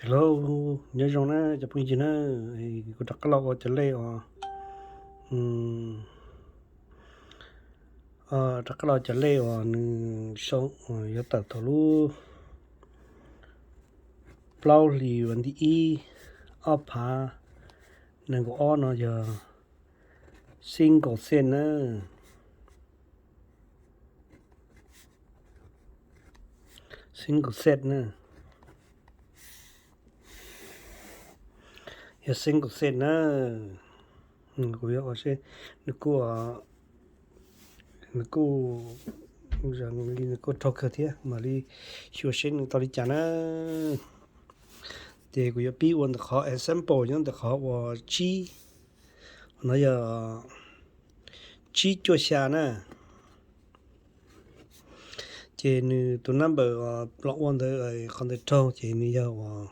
Hello, nyob zoo na cov phooj ywg na, kuv rov qab los ua cov lej os, rov qab los cov lej uas nws sau yuav tawm thaum lub plaub hlis vas nti ib ob phav nees nkaum ob no yog single set na. Single set na. Yog single set na. Kuv yuav ua seb nws kuj, nws kuj, nws kuj raug kawg thiab mam li xyuas seb nws tau li cas na. Ces kuv yuav pib ua ntawm qhov example nyob ntawm qhov uas tsib, no yog tsib cuaj xya na. Ces nws tus number los ua ntawd qhov ntawd raug ces nws yog uas,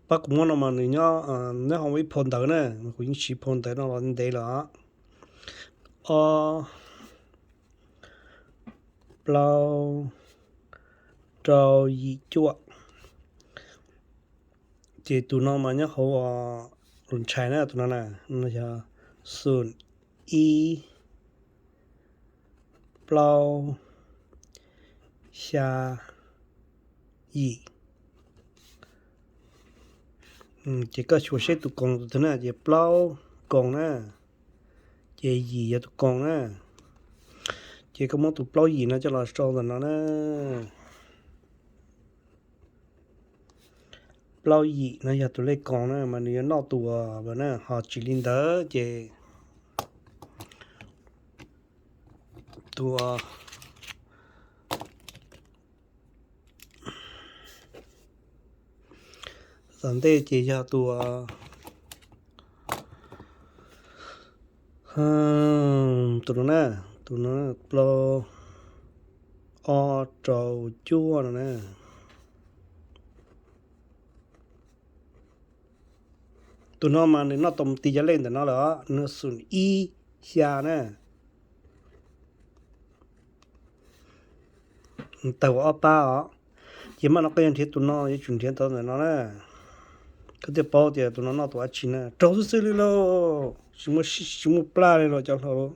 pab kuv muab no mas nws nyob, nyob hauv ib phau ntawv na, kuv yeej siv phau ntawv no los ntev lawm. Ob plaub rau yim cuaj. Ces tus no mas nyob hauv lus ntshai na, tus no na, no yog xum ib plaub xya yim. Ces koj xyuas seb tus koos tus twg na, ces plaub koos na, ces yim yog tus koos na. Ces koj muab tus plaub yim no coj los sau ntawm no na. Plaub yim no yog tus lej koos na, mas nws yuav noj tus na, ho tsis li ntawd ces tus tom ntej ces yog tus, tus no na, tus no plaub ob rau cuaj no na. Tus no mas nws noj tau mus ti cov lej ntawm no lawm, nws xum ib xya na. Tawg ua ob pab os. Ces mas no koj yuav nrhiav tus no yuav tsum nrhiav tau ntawm no na. Koj thiaj paub tias tus no noj tus dab tsi na, raug xwb xwb li lauj, tsis muaj plaj li los cov hlau.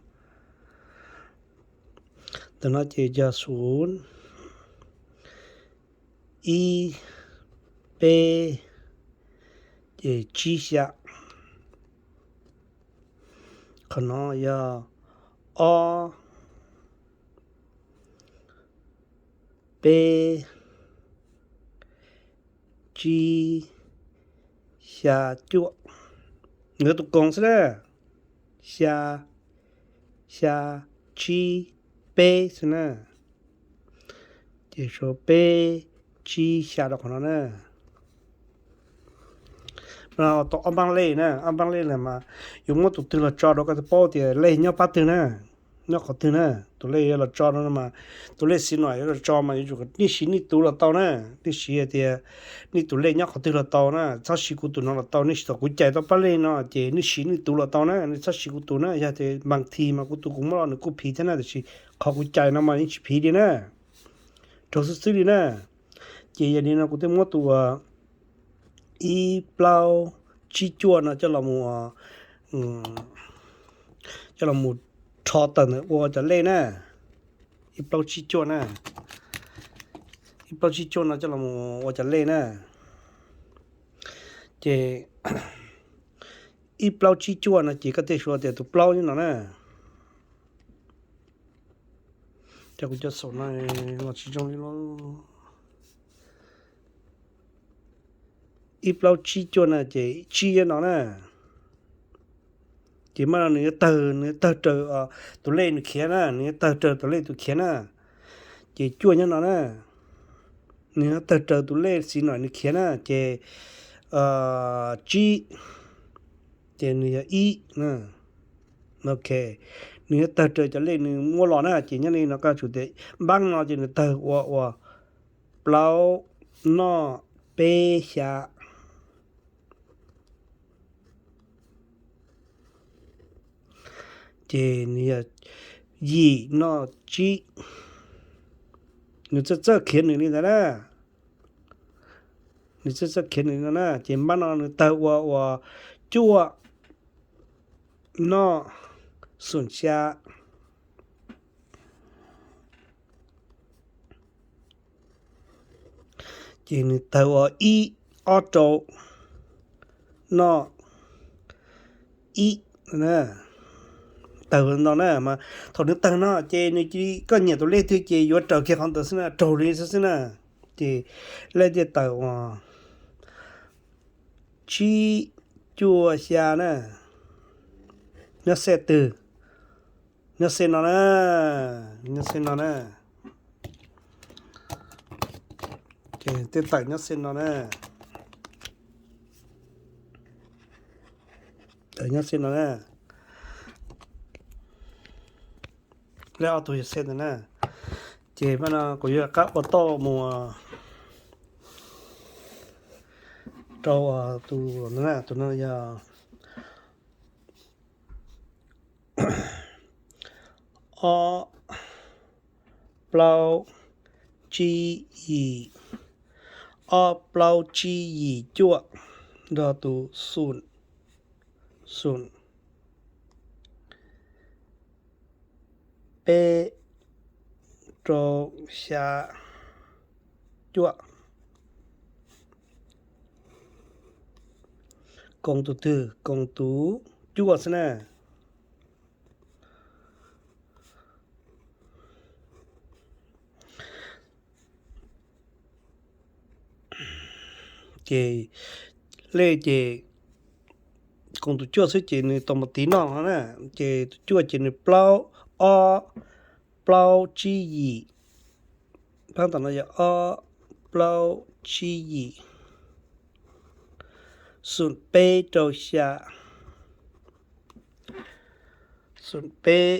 Ntawm no ces yog xum ib peb ces tsib xya. Qhov no yog ob peb tsib xya cuaj. Nws tus koos xwb na, xya, xya, tsib, peb xwb na. Ces sau peb tsib xya rau qhov no na. Tau ob npaab lej na, ob npaab lej lawm mas yuav muab tus twg los tso rau koj thiaj paub tias lej nyob pab twg na, nyob qhov twg na. Tus lej yuav los tso no mas, tus lej xim no yuav los tso mas yuav tsum nej siv nej tus los tau na. Nej siv hais tias nej tus lej nyob qhov twg los tau na, txhob siv kuv tus no los tau. Nej siv tau kuv cais tau pab lej no ces nej siv nej tus los tau na, nej txhob siv kuv tus na. Yog tias npaas thi mas kuv tus kuv muab los nws kuj phiv thiab na, tiam sis qhov kuv cais no mas yeej tsis phiv li na, raug xwb xwb li na. Ces yog li no kuv thiaj muab tus ib plaub tsib cuaj no coj los mus, coj los mus rho tawm ntawm ua cov lej na. Ib plaub tsib cuaj na, ib plaub tsib cuaj no coj los mus ua cov lej na. Ces ib plaub tsib cuaj no ces koj thiaj suav tias tus plaub nyob no na. Ces kuv cov xaum no los tsis zoo li los, ib plaub tsib cuaj no ces tsib nyob no na. Ces mas no nws yuav tawg, nws yuav tawg raws tus lej nws khiav na, nws yuav tawg raws tus lej tus khiav na. Ces cuaj nyob no na, nws yuav tawg raws tus lej xim no nws khiav na. Ces tsib, ces nws yog ib na. Ok, nws yuav tawg raws cov lej nws muab los na. Ces nyob li no koj tsum tias npaab no ces nws tawg ua ua plaub noj peb xya. Ces nws yog yim noj tsib. Nws txawj txawj khiav nws li ntawd na. Nws txawj txawj khiav nws no na, ces npab no nws tawg ua ua cuaj noj xoom xya. Ces nws tawg ua ib ob rau noj ib. Tawg ntau na mas thaum nws tawg no ces nws cia li, koj nyiam tus lej twg ces yuav raws kiag qhov ntawd xwb na, raug li xwb xwb na. Ces lej thiaj tawm ua tsib cuaj xya na. Nyob xej twg? Nyob xej no na, nyob xej no na. Ces tej tawm nyob xej no na. Tawm nyob xej no na. Lej ob tug yog xej ntawd na. Ces mas no kuv yuav qab ua toj mus rau tus, tus no yog ob plaub tsib yim, ob plaub tsib yim cuaj, nrog tus xoom, xoom peb rau xya cuaj. Koom tus twg? Koom tus cuaj xwb na. Ces lej ces koom tus cuaj xwb ces nws tau mus tiv noj no na. Ces tus cuaj ces nws plaub ob plaub tsib yim, pab tom no yog ob plaub tsib yim, xoom peb rau xya, xoom peb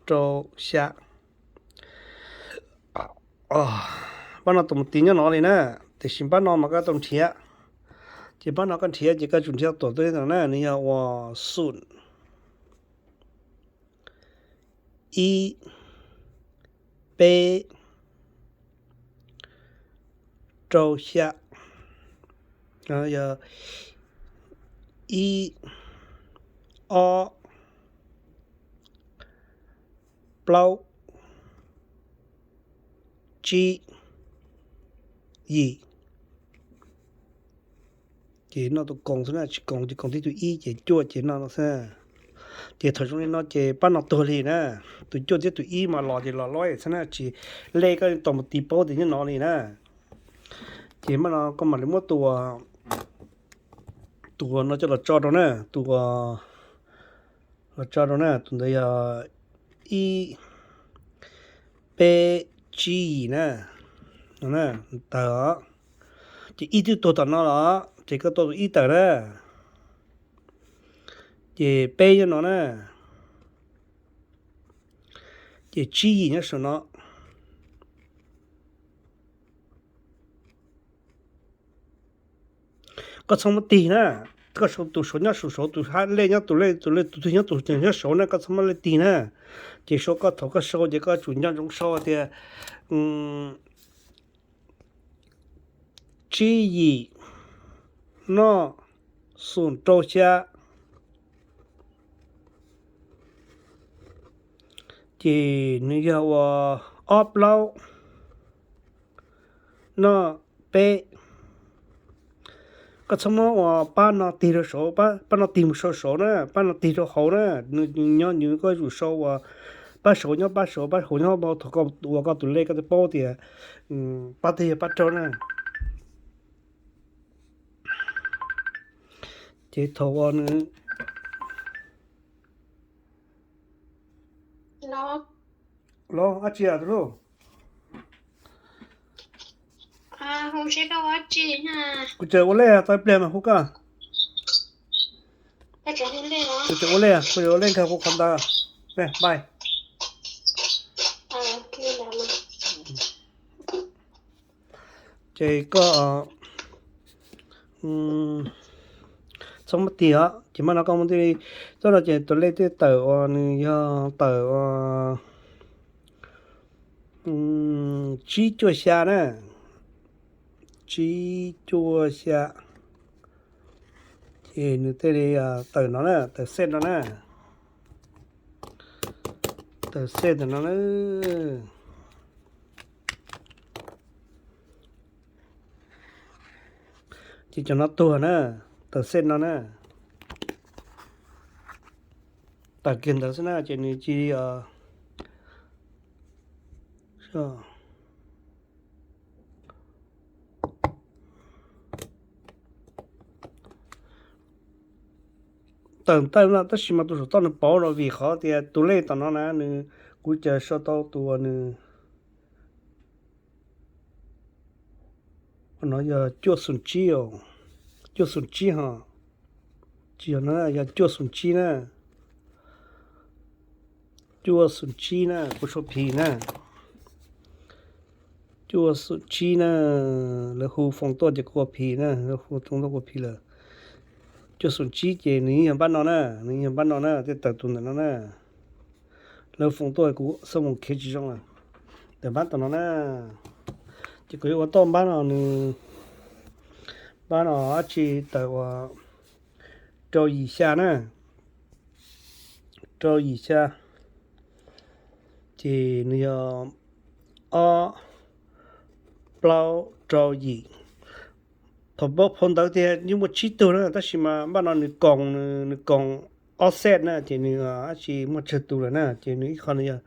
rau xya. Pab no tus mus tiv nyob no li na, tiam sis pab no mas koj tau nrhiav. Ces pab no koj nrhiav ces koj tsum nrhiav tuam tuaj no na, nws yog uas xoom ib peb rau xya, yog ib ob plaub tsib yim. Ces noj tus koom xwb na, tsis koom ces koom tib tug ib ces cuaj ces noj no xwb. Ces thaum zoo li no ces pab no tuag li na, tus cuaj thiab tus ib mas los ces los loj xwb na, tsis, lej koj tau mus tiv paub tias nyob no li na. Ces mas no koj mam li muab tus, tus no coj los tso rau na, tus los tso rau na, tus ntawd yog ib peb tsib yim na, tawm os. Ces ib twb tuag tom no los ces koj tua tus ib tawm na, ces peb nyob no na, ces tsib yim nyob saum no. Koj txhob muab tig na, koj sau tus saud nyob saum saud, tus hab lej nyob tus lej, tus lej tus twg nyob tus nyob saud na, koj txhob muab lej tig na. Ces sau koj thaum koj sau ces koj tsum nco ntsoov sau tias tsib yim noj xoom rau xya. Ces nws yog uas ob plaub noj peb. Koj txhob muab uas pab no tig rau saud, pab no tig mus sau saud na, pab no tig rau hauv na, nws nyob nws koj tsum sau uas pab saud nyob pab saud, pab hauv nyob hauv, thaum koj ua koj tus lej koj twb paub tias pab twg yog pab raug na. Ces thaum uas nws, los dab tsi tus hlub? Kuv tseem ua lej tau ib pliag mas hu koj. Kuv tseem ua lej, kuv tseem ua lej nkag kuv qhov ntawd. Bye. Ces koj txhob muab tig os, ces mas no koj muab tig li. Txoj no ces tus lej twb tawm uas nws yog tawm uas tsib cuaj xya na. tsib cuaj xya. Ces nws thiaj li tawm no na, tawm xej no na. Tawm xej ntawm no na. Ces cov no tuag na, tawm xej no na. Tawm kiag ntawd xwb na ces nws cia li tawm ntawm no, tab sis mas tus saum toj nws pauv los vim qhov tias tus lej tom no na, nws, kuv ces sau tau tus uas nws, no yog cuaj xoom tsib, cuaj xoom tsib ho, tsis yog no, yog cuaj xoom tsib na. Cuaj xoom tsib na, kuv sau phim na. Cuaj xoom tsib na, lawv hu foom tuaj ces kuv ua phim na, lawv hu foom tuaj kuv phim lawm. Cuaj xoom tsib ces nws yeej yog npab no na, nws yeej yog npab no na, tej tawm tus ntawm no na. Lawv foom tuaj kuv xab mus khiav tsis zoo lawm. Tawm npab tom no na. Ces kuv yuav ua toj npab no nws, npab no dab tsi tawm uas rau yim xya na. Rau yim xya. Ces nws yog ob plaub rau yim. Thaum npab phau ntawv tiag yeej muaj tsib tug na, tab sis mas npaj no nws koom, nws koom ob xej na, ces nws dab tsi muaj tsawg tus lawm na, ces nws ib qho nws yog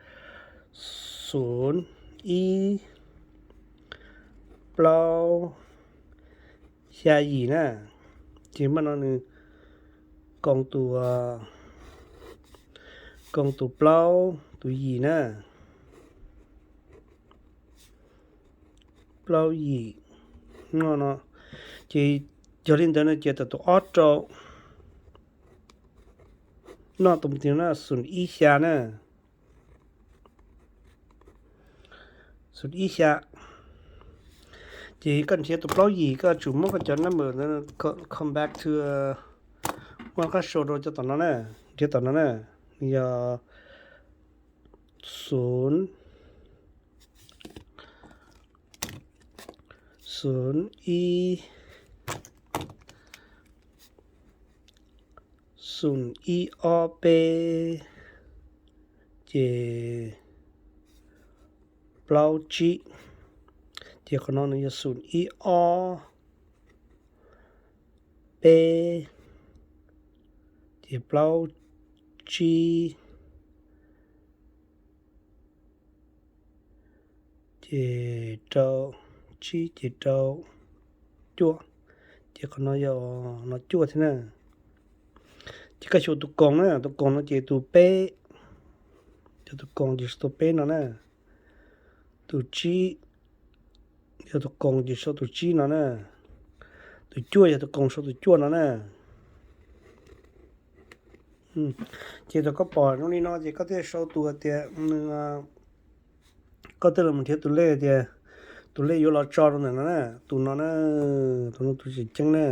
xum ib plaub xya yim na. Ces npaj no nws koom tus, koom tus plaub tus yim na. Plaub yim no no, ces yog li ntawd no ces tawm tus ob rau no, tus mus tiag no xum ib xya na. Xum ib xya. Ces koj nrhiav tus plaub yim, koj tsum muab koj cov number ntawd come back to, muab qab sau rau cov tom no na, nrhiav tom no na. Nws yog xum, xum ib, xum ib ob peb, ces plaub tsib. Ces qhov no nws yog xum ib ob peb, ces plaub tsib, ces rau, tsib ces rau cuaj. Ces qhov no yog no cuaj thiab na. Ces koj xyuas tus koom na, tus koom no ces tus peb, cov tus koom ces sau tus peb no na. Tus tsib, yog tus koom ces sau tus tsib no na. Tus cuaj yog tus koom sau tus cuaj no na. Ces thaum koj pom zoo li no ces koj thiaj sau tus tias, koj thiaj los nrhiav tus lej tias, tus lej yuav los tso rau ntawm no na, tus no na, tus no tus tseem ceeb na.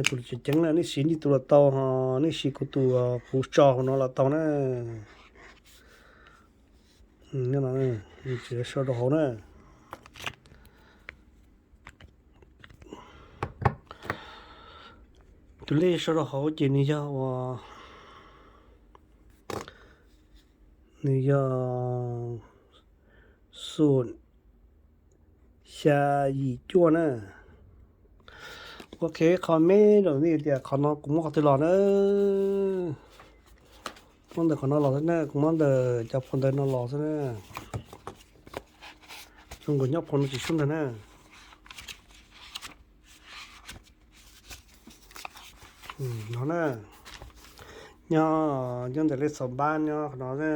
Tus tseem ceeb na, nej siv nej tus los tau ho, nej siv kuv tus, kuv tso hauv no los tau na. Tsis sau rau hauv na. Tus lej sau rau hauv ces nws yog uas, nws yog xum xya yim cuaj na. Ok, qhov me rau nej tias qhov no kuv muab qhov twg los na. Muab ntawm qhov no los xwb na, kuv muab ntawm cov phau ntawv no los xwb na. Zoo nkaus nyob phau no tsis sub ntag na. No na, nyob, nyob ntawm lej xaus npab nyob qhov no na.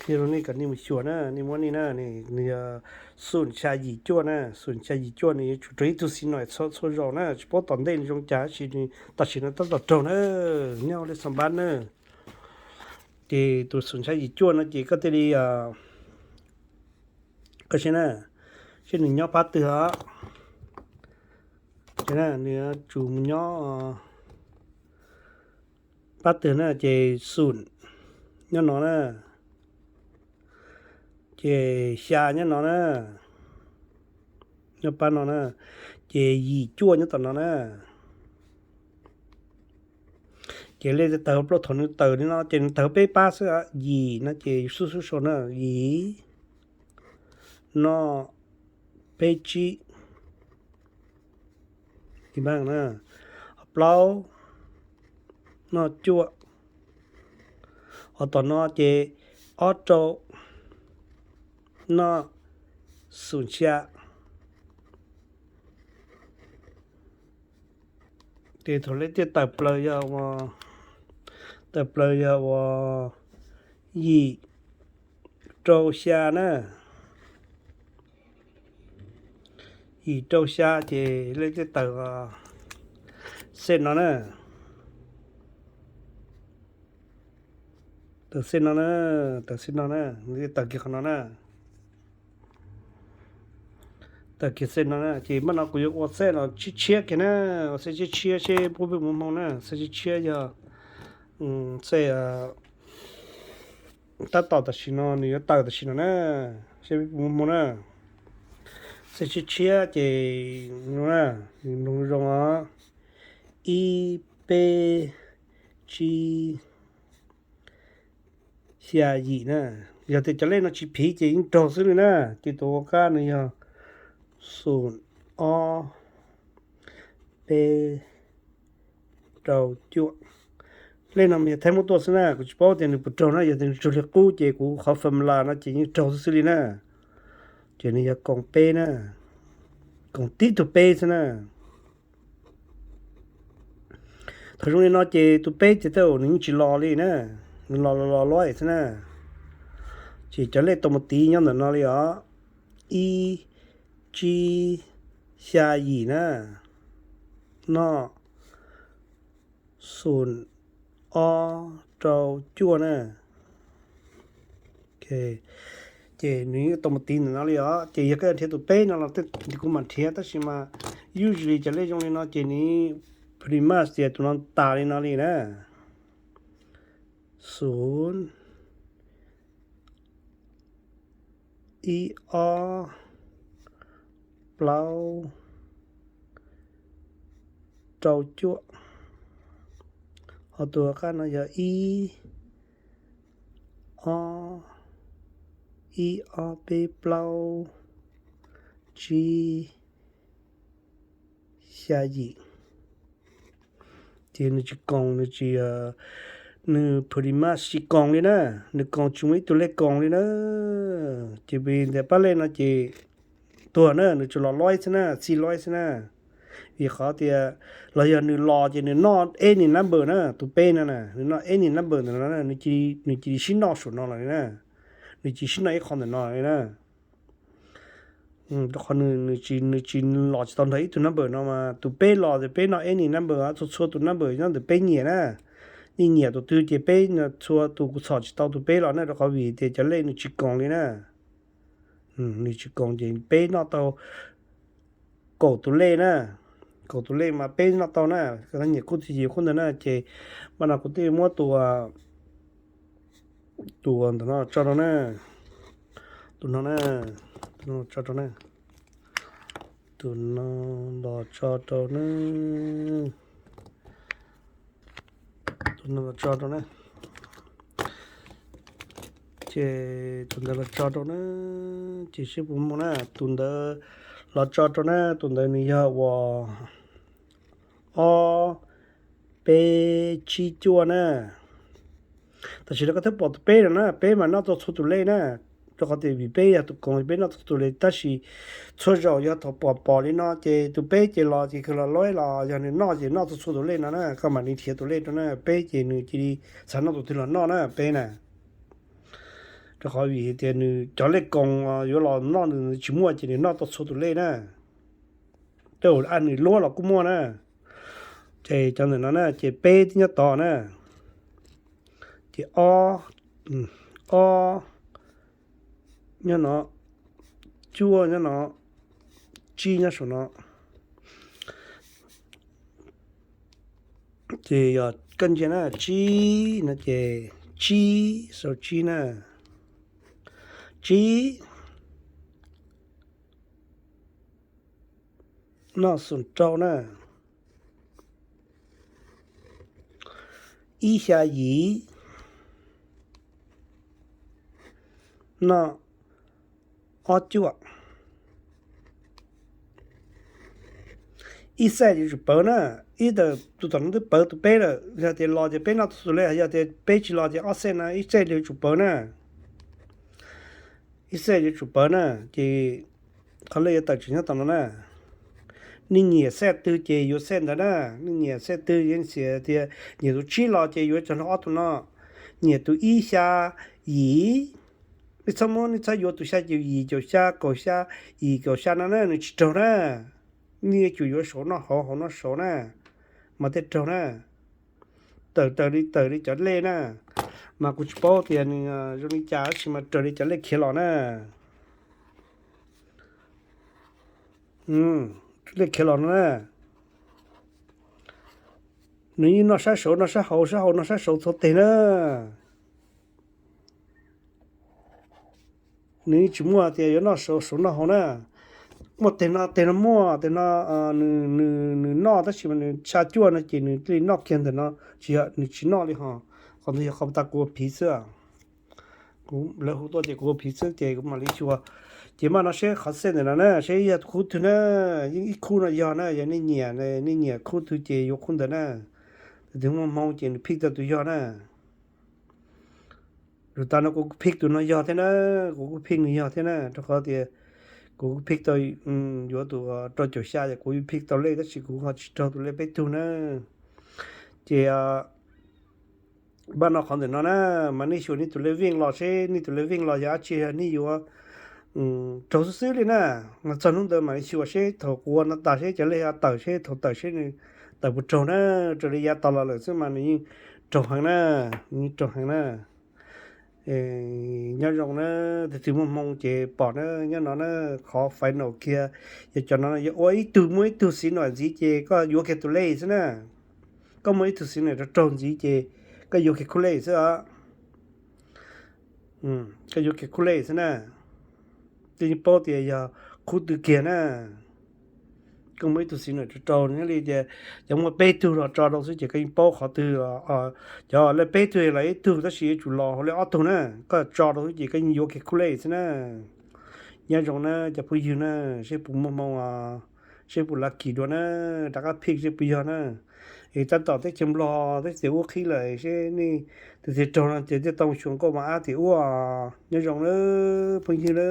Qhia rau nej kom nej mus xyuas na, nej muab nej na, nws yog xum xya yim cuaj na, xum xya yim cuaj nws yuav tsum raug ib tug xim no txhua txhua zaus na, tsis paub tom ntej nws zoo cas tab sis tam sim no tab tom raug na, nyob lej xaus npab na. Ces tus xum xya yim cuaj no ces koj thiaj li, koj saib na, saib nws nyob pab twg os. Ces nws yuav tsum mus nyob pab twg na, ces xum, nyob no na, ces xya nyob no na, nyob pab no na, ces yim cuaj nyob tom no na. Ces lej tej tawg plaub thaum nws tawm li no ces nws tawg peb pab xwb, yim no ces xub xub sau na, yim, noj, peb tsib, plaub, noj cuaj, ho tom no ces ob rau, noj, xum xya. Ces thaum lej tej tawm plaws yog, tawm plaws yog uas yim rau xya na, yim rau xya ces lej tej tawm xej no na, tawm xej no na, tawm xej no na, tawm kiag qhov no na. Tawm kiag xej no na ces mas no kuv yuav ua xej no tshiab tshiab kiag na, ua xej tshiab tshiab seb puab peb puas muaj hmoo na, xej tshiab tshiab yog xej tab tom tam sim no nws yuav tawm tam sim no na, seb peb puas muaj hmoo na. Xej tshiab tshiab ces no na, mloog zoo os, ib, peb, tsib, xya, yim na. Yog tias cov lej no tsis phiv ces yeej raug xwb li na. Ces tus ua qab nws yog xum, ob, peb, rau, cuaj. Lej no mas yog thaib muab tuaj xwb na, kuv tsis paub tias nws puas raug na, yog tias nws raug li qub ces kuv qhov formula no ces yeej raug xwb xwb li na. Ces nws yog koom peb na, koom tib tug peb xwb na. Thaum zoo li no ces tus peb ces tej zaum nws yeej tsis los li na, nws los los los luaj xwb na. Ces cov lej tau mus tiv nyob ntawm no li os, ib, tsib, xya, yim na, noj, xum, ob, rau, cuaj na. Ces nws yeej tau mus tiv ntawm no li os. Ces yog koj nrhiav tus peb no los kuv mam nrhiav, tab sis mas usually cov lej zoo li no ces nws pretty much tias tus no tas li no li na. Xum, ib, ob, plaub, rau, cuaj. Ho tus qab no yog ib, ob, ib, ob, peb, plaub, tsib, xya, yim. Ces nws tsis koom, nws tsis, nws pretty much tsis koom li na, nws koom tsis muaj ib tug lej koom li na. Ces vim ntawm pab lej no ces tuag na, nws tsuas los luaj xwb na, txij luaj xwb na. Vim qhov tias los yog nws los ces nws noj any number na, tus peb no na, nws noj any number ntawm no, nws cia li sib noj saum no los li na, nws cia li sib noj ib qho ntawm no li na. Rau qhov nws tsis, nws tsis los tsis tau nrog ib tug number no mas tus peb los ces peb noj any number, txhua txhua tus number nyob ntawm peb nyiam na. Yeej nyiam tus twg ces peb, txhua tus kuv txhom tsis tau tus peb los na, rau qhov vim tias cov lej nws tsis koom li na. Nws tsis koom ces peb noj tau kaum tus lej na, kaum tus lej mas peb noj tau na. Koj nyiam kub twg yim kub ntawd na. Ces mas no kuv thiaj muab tus, tus ntawm no tso rau na, tus no na, tus no tso rau na, tus no los tso rau na, tus no los tso rau na. Ces tus ntawd los tso rau na, ces seb puas muaj na, tus ntawd los tso rau na, tus ntawd nws yog uas ob, peb, tsib, cuaj na. Tam sim no koj twb pom tus peb no na, peb mas noj tau txhua tus lej na, rau qhov tias vim peb yog tus koom peb noj tau txhua tus lej, tab sis txhua zaus yog thaum pom pom li no ces tus peb ces los ces kawg los luaj los yog nws noj ces noj tau txhua tus lej no na, koj mam li nrhiav tus lej rau na, peb ces nws cia li xav noj tus twg los noj na, peb na. Rau qhov vim tias nws cov lej koom yuav los noj nws tsis muaj ces nws noj tau txhua tus lej na. Tej zaum a nws luaj los kuj muaj na. Ces cov ntawm no na ces peb twb nyob tod na. Ces ob, ob nyob no, cuaj nyob no, tsib nyob saum no. Ces yog koj ntsia na, tsib no ces Tsib, sau tsib na. Tsib, noj xoom rau na. Ib xya yim, noj ob cuaj. Ib xej yuav tsum pawv na, ib tawm tus tom no twb pawv tus peb lawm, yog tias los ces peb noj tus xus le, yog tias peb tsis los ces ob xej no ib xej yuav tsum pawv na. Ib xej yuav tsum pawv na, ces qhov lej yuav tawm tseem nyob tom no na. Nej nyiam xej twg ces yuav xej ntawd na. Nej nyiam xej twg, yog tias nyiam tus tsib los ces yuav cov no ob tug no. Nyiam tus ib xya yim, nej txhob muab, nej txhob yuav tus xya caum yim, caum xya, kaum xya, yim kaum xya no na, nws tsis raug na. Nej yuav tsum yuav saud noj hauv, hauv noj saud na, mas thiaj raug na. Tawm, tawm li, tawm li cov lej na, mas kuv tsis paub tias nws zoo li cas tab sis mas raws li cov lej khiav los na. Lej khiav los no na, nws yeej noj sab saud noj sab hauv, sab hauv noj sab saud txhua teg na. Nws yeej tsis muaj tias yuav noj saud, saud noj hauv na. Muaj teg no, teg no muaj, teg no nws noj tab sis mas nws tsha cuaj no ces nws thiaj li noj kiag ntawm no, tsis yog nws tsis noj li ho. Qhov ntawd yog qhov tas kuv ua phiv xwb. Kuv, lawv hu tuaj ces kuv ua phiv xwb ces kuv mam li xyuas. Ces maj no seb qhov xej ntawm no na, seb yog khub twg na. Yeej ib khub no yog na, yog nej nyiam, nej nyiam khub twg ces yuav khub ntawd na. Tus twg muaj hmoo ces nws pick tau tus yog na. Tus tas no kuv kuj pick tus no yog thiab na, kuv kuj pick nws yog thiab na, rau qhov tias kuv kuj pick tau, yuav tus rau caum xya ces kuv pick tau lej tab sis kuv ho tsis raug tus lej peb tug na. Ces npaj no qhov ntawm no na, mas nej xyuas nej tus lej vij los seb nej tus lej vij los yog dab tsi, nej yuav raug xwb xwb li na. Mas txog hnub ntawd mam li xyuas seb thaum kuv ua no tas seb cov lej tawm seb thaum tawm seb nws tawm puas raug na. Raws li yav tas los lawm xwb mas nws yeej raug heev na, nws yeej raug heev na. Nyob zoo na, tus twg muaj hmoo ces pom na, nyob no na, qhov final kiag, yog cov no yog ua ib tug muaj ib tug xis nom ntxiv ces koj yuav kiag tus lej xwb na. Koj muaj ib tug xis nom raug raug ntxiv ces koj yuav kiag khub lej xwb os. Koj yuav kiag khub lej xwb na. Koj yeej paub tias yog khub twg kiag na. Koj muaj ib tug xis nom raug raug, nyob li tias cov muaj peb tug los tso rau xwb ces koj yeej paub qhov twg, cov lej peb tug los ib tug tab sis yuav tsum los hauv lej ob tug na. Koj tso rau xwb ces koj yeej yuav kiag khub lej xwb na. Nyob zoo na cov phooj ywg na, seb puas muaj hmoo, seb puas lucky dua na, rov qab pick seb puas yog na. Es tab tom teb chaws Nplog teb chaws ub qhib lawm seb nej tus twg raug no ces thiaj tau xyuas nkauj mos ab tim ub. Nyob zoo na phooj ywg na.